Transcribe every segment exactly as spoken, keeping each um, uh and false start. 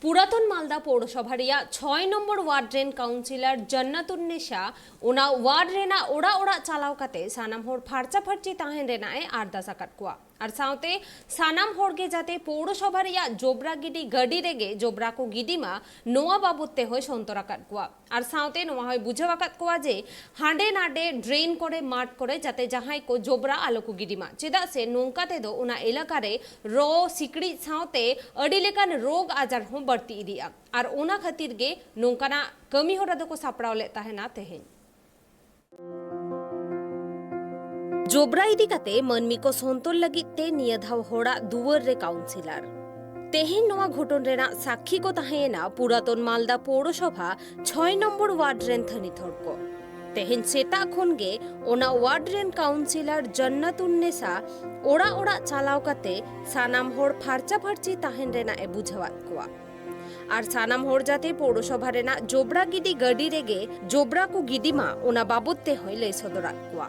ᱯᱩᱨᱟᱛᱚᱱ ᱢᱟᱞᱫᱟ ᱯᱳᱣᱨᱚᱥᱚᱵᱷᱟ ᱨᱮᱭᱟᱜ ᱪᱷᱚᱭ number word ᱨᱮᱱ ᱠᱟᱣᱩᱱᱥᱤᱞᱚᱨ ᱡᱟᱱᱱᱟᱛᱩᱱ ᱱᱮᱥᱟ ᱚᱱᱟ ᱣᱟᱨᱰ ᱨᱮᱱᱟᱜ ᱚᱲᱟᱜ ᱚᱲᱟᱜ ᱪᱟᱞᱟᱣ ᱠᱟᱛᱮ ᱥᱟᱱᱟᱢ ᱦᱚᱲ ᱯᱷᱟᱨᱪᱟ ᱯᱷᱟᱹᱨᱪᱤ ᱛᱟᱦᱮᱱ ᱨᱮᱱᱟᱜ ᱮ ᱟᱨᱫᱟᱥ ᱟᱠᱟᱫ ᱠᱚᱣᱟ᱾ ᱟᱨ ᱥᱟᱶᱛᱮ ᱥᱟᱱᱟᱢ ᱦᱚᱲ ᱜᱮ ᱡᱟᱛᱮ ᱯᱳᱣᱨᱚᱥᱚᱵᱷᱟ ᱨᱮᱭᱟᱜ ᱡᱚᱵᱽᱨᱟ ᱜᱤᱰᱤ ᱜᱟᱹᱰᱤ ᱨᱮᱜᱮ ᱡᱚᱵᱽᱨᱟ ᱠᱚ ᱜᱤᱰᱤ ᱢᱟ, ᱱᱚᱣᱟ ᱵᱟᱵᱚᱛ ᱛᱮ ᱦᱚᱸᱭ ᱥᱚᱱᱛᱚᱨ ᱟᱠᱟᱫ ᱠᱚᱣᱟ᱾ ᱟᱨ ᱥᱟᱶᱛᱮ ᱱᱚᱣᱟ ᱦᱚᱸᱭ ᱵᱩᱡᱷᱟᱹᱣ ᱟᱠᱟᱫ ᱠᱚᱣᱟ ᱡᱮ ᱦᱟᱸᱰᱮ ᱱᱟᱰᱮ ᱰᱨᱮᱱ ᱠᱚᱨᱮ, ᱢᱟᱴ ᱠᱚᱨᱮ ᱡᱟᱛᱮ ᱡᱟᱦᱟᱸᱭ ᱠᱚ ᱡᱚᱵᱽᱨᱟ ᱟᱞᱚ ᱠᱚ ᱜᱤᱰᱤ ᱢᱟ, ᱪᱮᱫᱟᱜ ᱥᱮ ᱱᱚᱝᱠᱟ ᱛᱮᱫᱚ ᱚᱱᱟ ᱮᱞᱟᱠᱟ ᱨᱮ ᱨᱚ, ᱥᱤᱠᱲᱤᱡ ᱥᱟᱶᱛᱮ ᱟᱹᱰᱤ ᱞᱮᱠᱟᱱ ᱨᱳᱜᱽ ᱟᱡᱟᱨ ᱦᱚᱸ ᱵᱟᱹᱲᱛᱤ ᱤᱫᱤᱜᱼᱟ᱾ ᱟᱨ ᱚᱱᱟ ᱠᱷᱟᱹᱛᱤᱨ ᱜᱮ ᱱᱚᱝᱠᱟᱱᱟᱜ ᱠᱟᱹᱢᱤ ᱦᱚᱨᱟ ᱫᱚᱠᱚ ᱥᱟᱯᱲᱟᱣ ᱞᱮᱫ ᱛᱟᱦᱮᱱᱟ ᱛᱮᱦᱮᱧ᱾ ᱡᱚᱵᱽᱨᱟ ᱤᱫᱤ ᱠᱟᱛᱮ ᱢᱟᱹᱱᱢᱤ ᱠᱚ ᱥᱚᱱᱛᱚᱨ ᱞᱟᱹᱜᱤᱫ ᱛᱮ ᱱᱤᱭᱟᱹ ᱫᱷᱟᱣ ᱦᱚᱲᱟᱜ ᱫᱩᱣᱟᱹᱨ ᱨᱮ ᱠᱟᱣᱩᱱᱥᱤᱞᱚᱨ᱾ ᱛᱮᱦᱮᱧ ᱱᱚᱣᱟ ᱜᱷᱚᱴᱚᱱ ᱨᱮᱱᱟᱜ ᱥᱟᱹᱠᱷᱤ ᱠᱚ ᱛᱟᱦᱮᱸᱭᱮᱱᱟ ᱯᱩᱨᱟᱛᱚᱱ ᱢᱟᱞᱫᱟ ᱯᱳᱣᱨᱚᱥᱚᱵᱷᱟ ᱪᱷᱚᱭ ᱱᱚᱢᱵᱚᱨ ᱣᱟᱨᱰ ᱨᱮᱱ ᱛᱷᱟᱹᱱᱤᱛ ᱦᱚᱲ ᱠᱚ᱾ ᱛᱮᱦᱮᱧ ᱥᱮᱛᱟᱜ ᱠᱷᱚᱱ ᱜᱮ ᱚᱱᱟ ᱣᱟᱨᱰ ᱨᱮᱱ ᱠᱟᱣᱩᱱᱥᱤᱞᱚᱨ ᱡᱟᱱᱱᱟᱛᱩᱱ ᱱᱮᱥᱟ ᱚᱲᱟᱜ ᱚᱲᱟᱜ ᱪᱟᱞᱟᱣ ᱠᱟᱛᱮ ᱥᱟᱱᱟᱢ ᱦᱚᱲ ᱯᱷᱟᱨᱪᱟ ᱯᱷᱟᱹᱨᱪᱤ ᱛᱟᱦᱮᱱ ᱨᱮᱱᱟᱜ ᱮ ᱵᱩᱡᱷᱟᱹᱣᱟᱫ ᱠᱚᱣᱟ᱾ ᱟᱨ ᱥᱟᱱᱟᱢ ᱦᱚᱲ ᱡᱟᱛᱮ ᱯᱳᱣᱨᱚᱥᱚᱵᱷᱟ ᱨᱮᱱᱟᱜ ᱡᱚᱵᱽᱨᱟ ᱜᱤᱰᱤ ᱜᱟᱹᱰᱤ ᱨᱮᱜᱮ ᱡᱚᱵᱽᱨᱟ ᱠᱚ ᱜᱤᱰᱤ ᱢᱟ, ᱚᱱᱟ ᱵᱟᱵᱚᱛ ᱛᱮᱦᱚᱸᱭ ᱞᱟᱹᱭ ᱥᱚᱫᱚᱨᱟᱫ ᱠᱚᱣᱟ᱾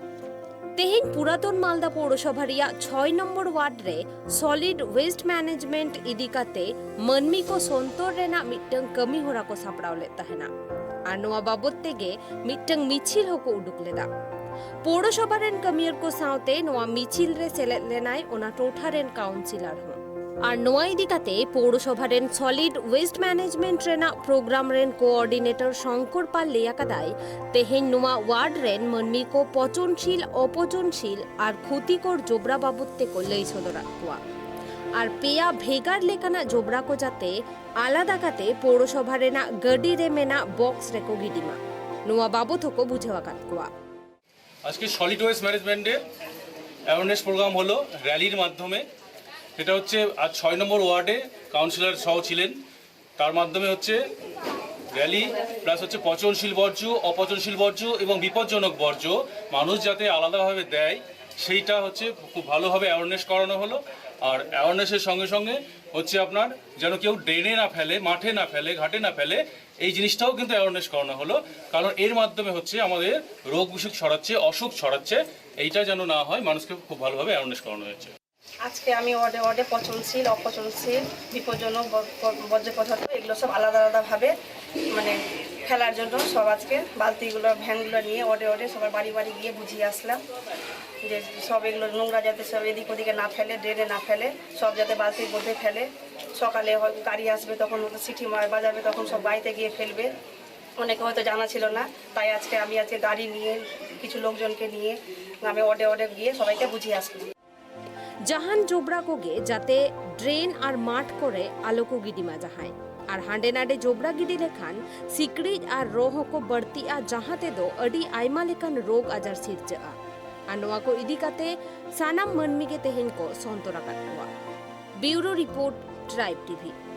ᱛᱮᱦᱮᱧ ᱯᱩᱨᱟᱛᱚᱱ ᱢᱟᱞᱫᱟ ᱯᱳᱣᱨᱚᱥᱚᱵᱷᱟ ᱨᱮᱭᱟᱜ ᱪᱷᱚᱭ ᱱᱚᱢᱵᱚᱨ ᱣᱟᱨᱰ ᱨᱮ ᱥᱚᱞᱤᱰ ᱣᱮᱥᱴ ᱢᱮᱱᱮᱡᱢᱮᱱᱴ ᱤᱫᱤ ᱠᱟᱛᱮ ᱢᱟᱹᱱᱢᱤ ᱠᱚ ᱥᱚᱱᱛᱚᱨ ᱨᱮᱱᱟᱜ ᱢᱤᱫᱴᱟᱝ ᱠᱟᱹᱢᱤ ᱦᱚᱨᱟ ᱠᱚ ᱥᱟᱯᱲᱟᱣ ᱞᱮᱫ ᱛᱟᱦᱮᱱᱟ᱾ ᱟᱨ ᱱᱚᱣᱟ ᱵᱟᱵᱚᱛ ᱛᱮᱜᱮ ᱢᱤᱫᱴᱟᱝ ᱢᱤᱪᱷᱤᱞ ᱦᱚᱸᱠᱚ ᱩᱰᱩᱠ ᱞᱮᱫᱟ᱾ ᱯᱳᱣᱨᱚᱥᱚᱵᱷᱟ ᱨᱮᱱ ᱠᱟᱹᱢᱤᱭᱟᱹᱨ ᱠᱚ ᱥᱟᱶᱛᱮ ᱱᱚᱣᱟ ᱢᱤᱪᱷᱤᱞ ᱨᱮ ᱥᱮᱞᱮᱫ ᱞᱮᱱᱟᱭ ᱚᱱᱟ ᱴᱚᱴᱷᱟ ᱨᱮᱱ ᱠᱟᱣᱩᱱᱥᱤᱞᱚᱨ ᱦᱚᱸ᱾ ᱟᱨ ᱱᱚᱣᱟ ᱤᱫᱤ ᱠᱟᱛᱮ ᱯᱳᱣᱨᱚᱥᱚᱵᱷᱟ ᱨᱮᱱ ᱥᱚᱞᱤᱰ ᱣᱮᱥᱴ ᱢᱮᱱᱮᱡᱢᱮᱱᱴ ᱨᱮᱱᱟᱜ ᱯᱨᱳᱜᱨᱟᱢ ᱨᱮᱱ ᱠᱳᱚᱨᱰᱤᱱᱮᱴᱚᱨ ᱥᱚᱝᱠᱚᱨ ᱯᱟᱞ ᱞᱟᱹᱭ ᱟᱠᱟᱫᱟᱭ, ᱛᱮᱦᱮᱧ ᱱᱚᱣᱟ ᱣᱟᱨᱰ ᱨᱮᱱ ᱢᱟᱹᱱᱢᱤ ᱠᱚ ᱯᱚᱪᱚᱱᱥᱤᱞ, ᱚᱯᱚᱪᱚᱱᱥᱤᱞ ᱟᱨ ᱠᱷᱚᱛᱤᱠᱚᱨ ᱡᱚᱵᱽᱨᱟ ᱵᱟᱵᱚᱛ ᱛᱮᱠᱚ ᱞᱟᱹᱭ ᱥᱚᱫᱚᱨᱟᱫ ᱠᱚᱣᱟ᱾ ᱟᱨ ᱯᱮᱭᱟ ᱵᱷᱮᱜᱟᱨ ᱞᱮᱠᱟᱱᱟᱜ ᱡᱚᱵᱽᱨᱟ ᱠᱚ ᱡᱟᱛᱮ ᱟᱞᱟᱫᱟ ᱠᱟᱛᱮ ᱯᱳᱣᱨᱚᱥᱚᱵᱷᱟ ᱨᱮᱱᱟᱜ ᱜᱟᱹᱰᱤ ᱨᱮ ᱢᱮᱱᱟᱜ ᱵᱚᱠᱥ ᱨᱮᱠᱚ ᱜᱤᱰᱤ ᱢᱟ, ᱱᱚᱣᱟ ᱵᱟᱵᱚᱛ ᱦᱚᱸᱠᱚ ᱵᱩᱡᱷᱟᱹᱣ ᱟᱠᱟᱫ ᱠᱚᱣᱟ᱾ আজকে সলিড ওয়েস্ট ম্যানেজমেন্টের অ্যাওয়ারনেস প্রোগ্রাম হলো র্যালির মাধ্যমে। সেটা হচ্ছে আজ ছয় নম্বর ওয়ার্ডে কাউন্সিলর সহ ছিলেন। তার মাধ্যমে হচ্ছে র্যালি প্লাস হচ্ছে পচনশীল বর্জ্য, অপচনশীল বর্জ্য এবং বিপজ্জনক বর্জ্য মানুষ যাতে আলাদাভাবে দেয়, সেইটা হচ্ছে খুব ভালোভাবে অ্যাওয়ারনেস করানো হলো। আর অ্যাওয়ারনেসের সঙ্গে সঙ্গে হচ্ছে আপনার যেন কেউ ড্রেনে না ফেলে, মাঠে না ফেলে, ঘাটে না ফেলে, এই জিনিসটাও কিন্তু অ্যাওয়ারনেস করানো হলো। কারণ এর মাধ্যমে হচ্ছে আমাদের রোগ বিসুখ ছড়াচ্ছে, অসুখ ছড়াচ্ছে, এইটা যেন না হয়, মানুষকে খুব ভালোভাবে অ্যাওয়ারনেস করানো হয়েছে। আজকে আমি ওয়ার্ডে ওয়ার্ডে পচনশীল, অপচনশীল, বিপজ্জনক ব- ব- বর্জ্য পদার্থ, এগুলো সব আলাদা আলাদাভাবে মানে ফেলার জন্য সব আজকে বালতিগুলো, ভ্যানগুলো নিয়ে ওয়ার্ডে ওয়ার্ডে সবার বাড়ি বাড়ি গিয়ে বুঝিয়ে আসলাম যে সব এগুলো নোংরা যাতে সব এদিক ওদিকে না ফেলে, ড্রেনে না ফেলে, সব যাতে বালতির মধ্যে ফেলে। সকালে হয় গাড়ি আসবে, তখন ওটা সিটি মা- বাজাবে, তখন সব বাড়িতে গিয়ে ফেলবে। অনেকে হয়তো জানা ছিল না, তাই আজকে আমি আজকে গাড়ি নিয়ে কিছু লোকজনকে নিয়ে গ্রামে ওয়ার্ডে ওয়ার্ডে গিয়ে সবাইকে বুঝিয়ে আসলাম। ᱡᱟᱦᱟᱱ ᱡᱚᱵᱽᱨᱟ ᱠᱚᱜᱮ ᱡᱟᱛᱮ ᱰᱨᱮᱱ ᱟᱨ ᱢᱟᱴᱷ ᱠᱚᱨᱮ ᱟᱞᱚ ᱠᱚ ᱜᱤᱰᱤ ᱢᱟ ᱡᱟᱦᱟᱸᱭ᱾ ᱟᱨ ᱦᱟᱸᱰᱮ ᱱᱟᱰᱮ ᱡᱚᱵᱽᱨᱟ ᱜᱤᱰᱤ ᱞᱮᱠᱷᱟᱱ ᱥᱤᱠᱲᱤᱡ ᱟᱨ ᱨᱚ ᱦᱚᱸᱠᱚ ᱵᱟᱹᱲᱛᱤᱜᱼᱟ, ᱡᱟᱦᱟᱸ ᱛᱮᱫᱚ ᱟᱹᱰᱤ ᱟᱭᱢᱟ ᱞᱮᱠᱟᱱ ᱨᱳᱜᱽ ᱟᱡᱟᱨ ᱥᱤᱨᱡᱟᱹᱜᱼᱟ᱾ ᱟᱨ ᱱᱚᱣᱟ ᱠᱚ ᱤᱫᱤ ᱠᱟᱛᱮ ᱥᱟᱱᱟᱢ ᱢᱟᱹᱱᱢᱤ ᱜᱮ ᱛᱮᱦᱮᱧ ᱠᱚ ᱥᱚᱱᱛᱚᱨ ᱟᱠᱟᱫ ᱠᱚᱣᱟ᱾ ᱵᱤᱭᱩᱨᱳ ᱨᱤᱯᱳᱨᱴ, ᱴᱨᱟᱭᱤᱵᱽ ᱴᱤᱵᱷᱤ᱾